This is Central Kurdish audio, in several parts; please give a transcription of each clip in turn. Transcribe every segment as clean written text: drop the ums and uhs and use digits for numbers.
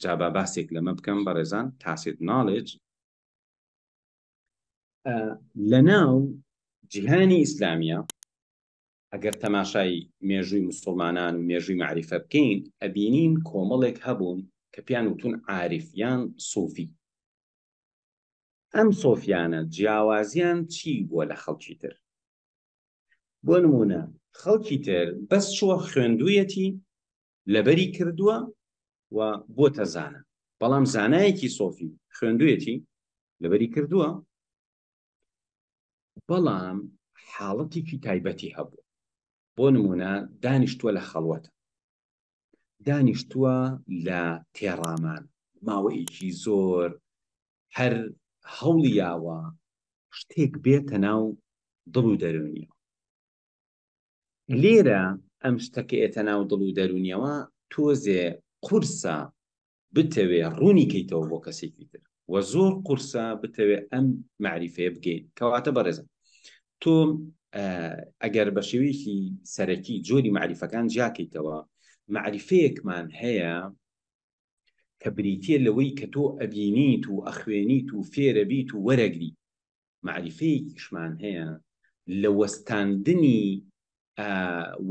جا با باسێک لەمە بکەم بەڕێزان tacit knowledge لەناو جیهانی ئیسلامیە ئەگەر تەماشای مێژووی مسلمانان و مێژووی مەعریفە بکەین ئەبینین کۆمەڵێک هەبوون کە پیان وتون عارف یان سۆفی. ئەم سۆفیانە جیاوازیان چی بووە لە خەڵکی تر؟ بۆ نموونە خەڵکی تر بەس چووە خوێندوویەتی لەبەری کردووە و بۆتە زانا، بەڵام زانایەکی سۆفی خوێندوویەتی لەبەری کردووە بەڵام حاڵەتێکی تایبەتی هەبوو. بۆ نموونە دانیشتووە لە خەڵوەتە، دانیشتووە لە تێڕامان، ماوەیەکی زۆر هەر هەوڵی یاوە شتێک بێتە ناو دڵ و دەروونیەوە. لێرە ئەم شتە کە ئێتە ناو دڵ و دەروونیەوە تۆزێ قورسە بتەوێ ڕوونی کەیتەوە بۆ کەسێکی تر و زۆر قورسە بتەوێ ئەم مەعریفەیە بگەین. کەواتە بەڕێزم تۆ ئەگەر بە شێوەیەکی سەرەکی جۆری مەعریفەکان جیاکەیتەوە، مەعریفەیەکمان هەیە کە بریتییە لەوەی کە تۆ ئەبینیت و ئەخوێنیت و فێرەبیت و وەرەگری. مەعریفەیەکیشمان هەیە لە وەستاندنی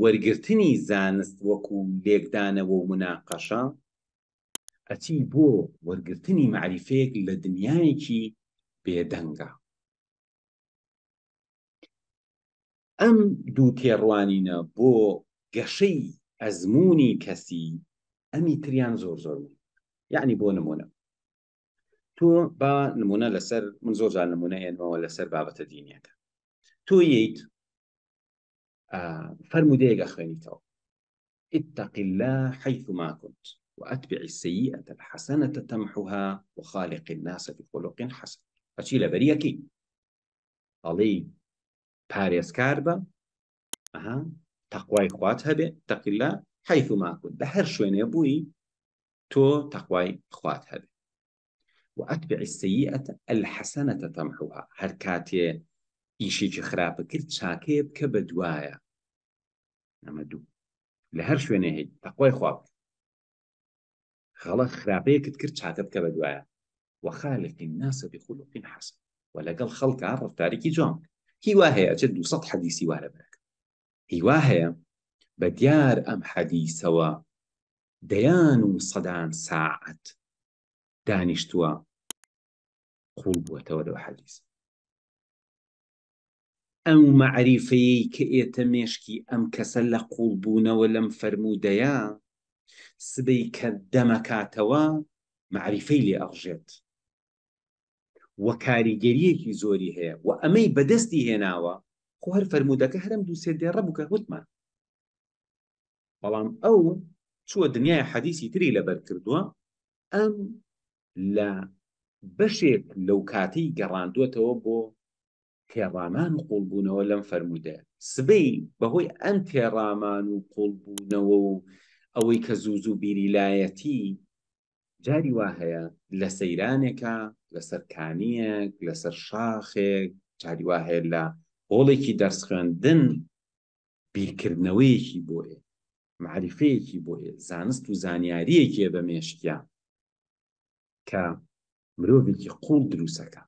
وەرگرتنی زانست وەکو لێکدانەوە و موناقەشە، ئەچی بۆ وەرگرتنی مەعریفەیەک لە دنیایەکی بێدەنگا. ئەم دوو تێڕوانینە بۆ گەشەی ئەزموونی کەسی ئەمی تریان زۆر زۆر مهمە. یەعنی بۆ نموونە تۆ با نموونە لەسەر من زۆر جار نموونە ئێنمەوە لەسەر بابەتە دینیەکە. تۆ یەیت فەرموودەیەک ئەخوێنیتەوە اتق الله حيثما كنت وأتبع السيئة الحسنة تمحها وخالق الناس بخلق حسن. ئەچی لەبەریەکەی ئەڵێی پارێزکار بە، ئەها تەقوای خوات هەبێ، اتق الله حيثما كنت، لە هەر شوێنێ بووی تۆ تەقوای خوات هەبێ. وأتبع السيئة الحسنة تمحها، هەر کاتێ ئیشێکی خراپە کرد چاکەیە بکە بە دوایە. ئەمە دوو، لە هەر شوێنێ هەیت تەقوای خوا بکە، غەڵەت خراپەیەکت کرد چاکە بکە بە دوایە. وخالق الناس بخلق حسن، و لەگەڵ خەڵکا ڕەفتارێکی جوان بکە. هیوا هەیە ئەچێت 200 حەدیسی وا لەبەرەکە، هیوا هەیە بە دیار ئەم حەدیسەوە دەیان و سەدان ساعەت دانیشتووە قوڵ بووەتەوە لەو حەدیسە. ئەو مەعریفەیەی کە ئێتە مێشکی ئەم کەسە لە قوڵبوونەوە لەم فەرموودەیە، سبەی کە دەمەکاتەوە مەعریفەی لێ ئەڕژێت و کاریگەرییەکی زۆری هەیە و ئەمەی بەدەستی هێناوە، خۆ هەر فەرموودەکە هەر ئەم دوو سێ دێڕە بوو کە وتمان، بەڵام ئەو چووە دنیای حەدیسی تری لەبەر کردووە، ئەم لە بەشێک لەو کاتەی گەڕاندووەتەوە بۆ تێڕامان و قوڵبوونەوە لەم فەرموودەیە. سبەی بەهۆی ئەم تێڕامان و قوڵبوونەوە و ئەوەی کە زوو زوو بیری لایەتی، جاری وا هەیە لە سەیرانێکا، لەسەر کانییەک، لەسەر شاخێک، جاری وا هەیە لە هۆڵێکی دەرس خوێندن بیرکردنەوەیەکی بۆ ئێ، مەعریفەیەکی بۆ ئێ، زانست و زانیارییەکی بە مێشکیا کە مرۆڤێکی قوڵ دروستەکا.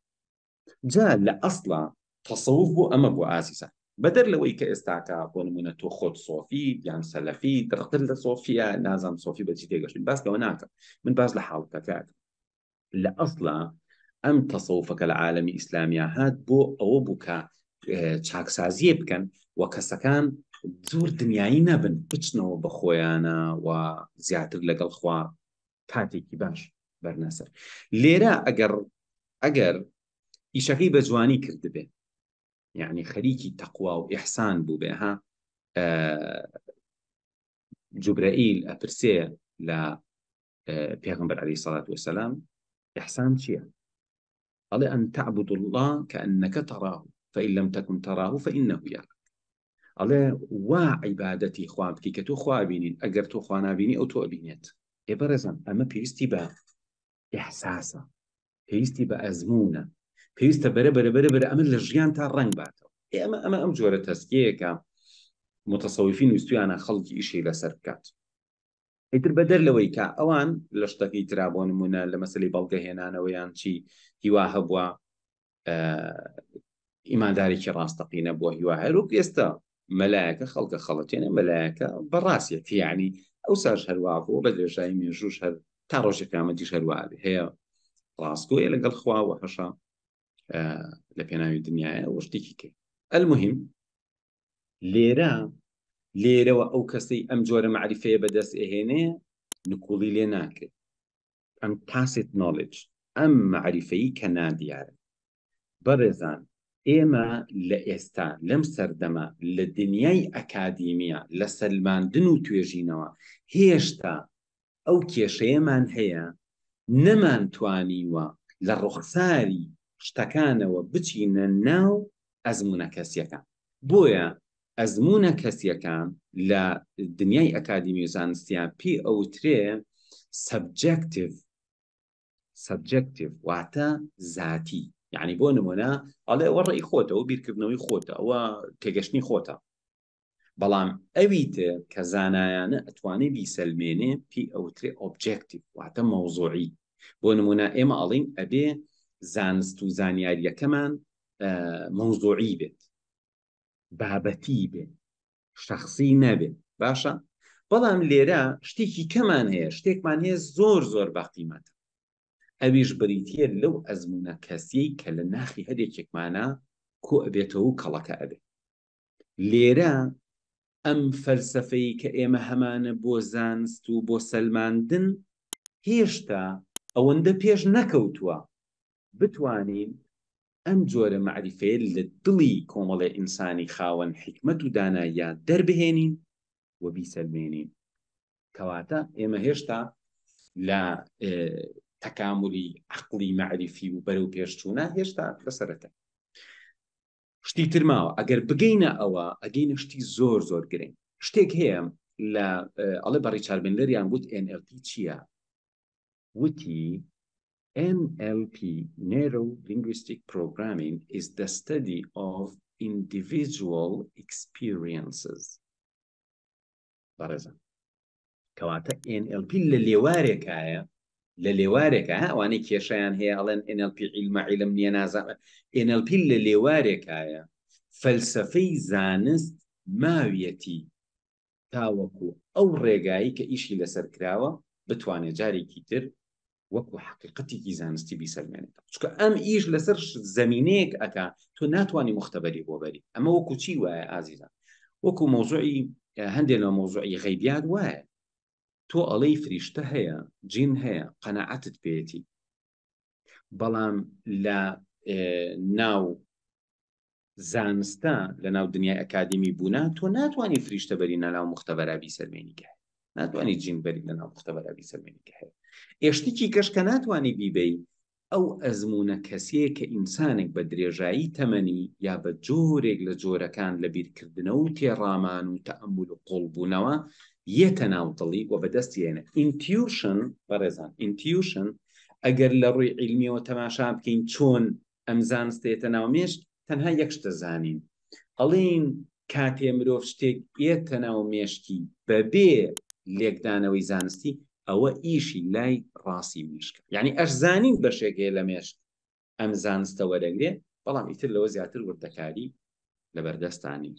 جا لە ئەسڵا تەسەوف بۆ ئەمە بووە ئازیزان، بەدەر لەوەی کە ئێستاکە بۆ نموونە تۆ خۆت سۆفی یان سەلەفی دڕتر لە سۆفیە، نازانم سۆفی بە چی تێگەشتوین، باس لەوە ناکەم، من باس لە حاڵەتەکە ئەکەم. لە ئەسڵا ئەم تەسەوفە کە لە عالەمی ئیسلامیا هات بۆ ئەوە بوو کە چاکسازیە بکەن و کەسەکان زۆر دنیایی نەبن، بچنەوە بە خۆیانە و زیاتر لەگەڵ خوا کاتێکی باش بەرنە سەر. لێرە ئەگەر ئەگەر ئیشەکەی بە جوانی کردبێ، یعنی خەریکی تەقوا و ئیحسان بوو بێ، ها جوبرەئیل ئەپرسێ لە پێغەمبەر عەلەیهی سەڵات وەسەلام ئیحسان چییە؟ ئەڵێ ئەن تعبد الله كأنك تراه فإن لم تكن تراه فإنه يراك. ئەڵێ وا عیبادەتی خوا بکەی کە تۆ خوا بینین، ئەگەر تۆ خوا نابینی ئەو تۆ ئەبینێت. ئێ بەڕێزان ئەمە پێویستی بە ئیحساسە، پێویستی بە ئەزموونە، پێویستە بەرە بەرە بەرە بەرە ئەمە لە ژیان تا ڕەنگ باتەوە. ئێ ئەمە ئەمە ئەم جۆرە تەزکیەیەکە متەسەوفین ویستویانە خەڵکی ئیشی لەسەر بکات. ئیتر بەدەر لەوەی کە ئەوان لە شتەکەی ترا بۆ نمونە لە مەسەلەی بەڵگە هێنانەوە یان چی هیوا هەبووە ئیماندارێکی ڕاستەقینە بووە هیوا هەروەک ئێستا مەلایەکە خەڵکە خەڵەتێنە مەلایەکە بەڕاستێتی یعنی ئەو ساش هەروا بووە بە درێژایی مێژووش هەر تا ڕۆژی قیامەتیش هەروا بێ هەیە ڕاستگۆیە لەگەڵ خوا و هەشە لە پێناوی دنیاە و شتێکی کەی المهم لێرە لێرەوە ئەو کەسەی ئەم جۆرە مەعریفەیە بەدەست ئەهێنێ نکوڵی لێ ناکرێت ئەم tacit knowledge ئەم مەعریفەی کە نادیارە بەڕێزان ئێمە لە ئێستا لەم سەردەمە لە دنیای ئەکادیمیە لە سەلماندن و توێژینەوە هێشتا ئەو کێشەیەمان هەیە نەمانتوانیوە لە ڕوخساری شتەکانەوە بچینە ناو ئەزموونە کەسییەکان. بۆیە ئەزموونە کەسییەکان لە دنیای ئەکادیمی و زانستیا پێی ئەوترێ subjective، subjective واتە زاتی. یانی بۆ نموونە ئەڵێ ئەوە ڕەئی خۆتە، ئەوە بیرکردنەوەی خۆتە، ئەوە تێگەشتنی خۆتە. بەڵام ئەوی تر کە زانایانە ئەتوانێ بیسەلمێنێ پێی ئەوترێ objective واتە مەوزوعی. بۆ نموونە ئێمە ئەڵێین ئەبێ زانست و زانیارییەکەمان مەوزوعی بێت، بابەتی بێت، شەخسی نەبێت. باشە؟ بەڵام لێرە شتێکی کەمان هەیە، شتێکمان هەیە زۆر زۆر بەقیمەتە، ئەویش بریتییە لەو ئەزموونە کەسییەی کە لە ناخی هەر یەکێکمانا کۆ ئەبێتەوە و کەڵەکە ئەبێت. لێرە ئەم فەلسەفەی کە ئێمە هەمانە بۆ زانست و بۆ سەلماندن هێشتا ئەوەندە پێش نەکەوتووە بتوانین ئەم جۆرە مەعریفەیە لە دڵی کۆمەڵێ ئینسانی خاوەن حیکمەت و داناییا دەربهێنین و بیسەلمێنین. کەواتە ئێمە هێشتا لە تەکامولی عەقڵی مەعریفی و بەرەو پێشچوونە هێشتا لە سەرەتا. شتی تر ماوە ئەگەر بگەینە ئەوە ئەگەینە شتی زۆر زۆر گرنگ شتێک هەیە لە ئەڵێ بە ڕیچارد بندەریان گوت NLP چییە وتی NLP Neuro Linguistic Programming is the study of individual experiences بەڕێزان کەواتە NLP لە لێوارێکایە لە لێوارێکە ئەوانەی کێشیان هەیە ئەڵێن NLP عیلمە عیلم نییە نازانم NLP لە لێوارێکایە فەلسفەی زانست ماویەتی تاوەکو ئەو ڕێگایی کە ئیشی لەسەر کراوە بتوانێت جارێکی تر وەکو حەقیقەتێکی زانستی بیسەلمێنێتەوە چونکە ئەم ئیش لەسەر زەمینەیەک ئەکا تۆ ناتوانانی مختبەری بۆ بەری ئەمە وەکو چی وایە ئازیزان وەکو مۆزوعی هەندێک لە مۆزوعی غەیبیات وایە تۆ ئەڵێی فریشتە هەیە جین هەیە قەنەعەتت پێیەتی بەڵام لە ناو زانستە لە ناو دنیای ئەکادیمی بوونا تۆ ناتوانانی فریشتە بەری ناو مختبەرا بیسەلمێنی کە ناتوانانی جین بەری لە ناو مختبەرا بیسەلمێنی کە هەیە ئێشتێکی کەش کە ناتوانانی بیبەی ئەو ئەزموونە کەسیەیە کە ئینسانێک بە درێژایی تەمەنی یا بە جۆرێک لە جۆرەکان لە بیرکردنەوە و تێڕامان و تەئەمول و قوڵبوونەوە یەتە ناو دڵی و بەدەستی ئێنێ. Intuition، بەڕێزان Intuition ئەگەر لە ڕووی عیلمیەوە تەماشا بکەین چۆن ئەم زانستە یەتە ناو مێشک تەنها یەک شتە زانین ئەڵێین کاتێ مرۆڤ شتێک یەتە ناو مێشکی بەبێ لێکدانەوەی زانستی ئەوە ئیشی لای ڕاستی مێشکە یعنی ئەشزانین بەشێک هەیە لە مێشک ئەم زانستە وەرەگرێ بەڵام ئیتر لەوە زیاتر وردەکاری لەبەردەستانی.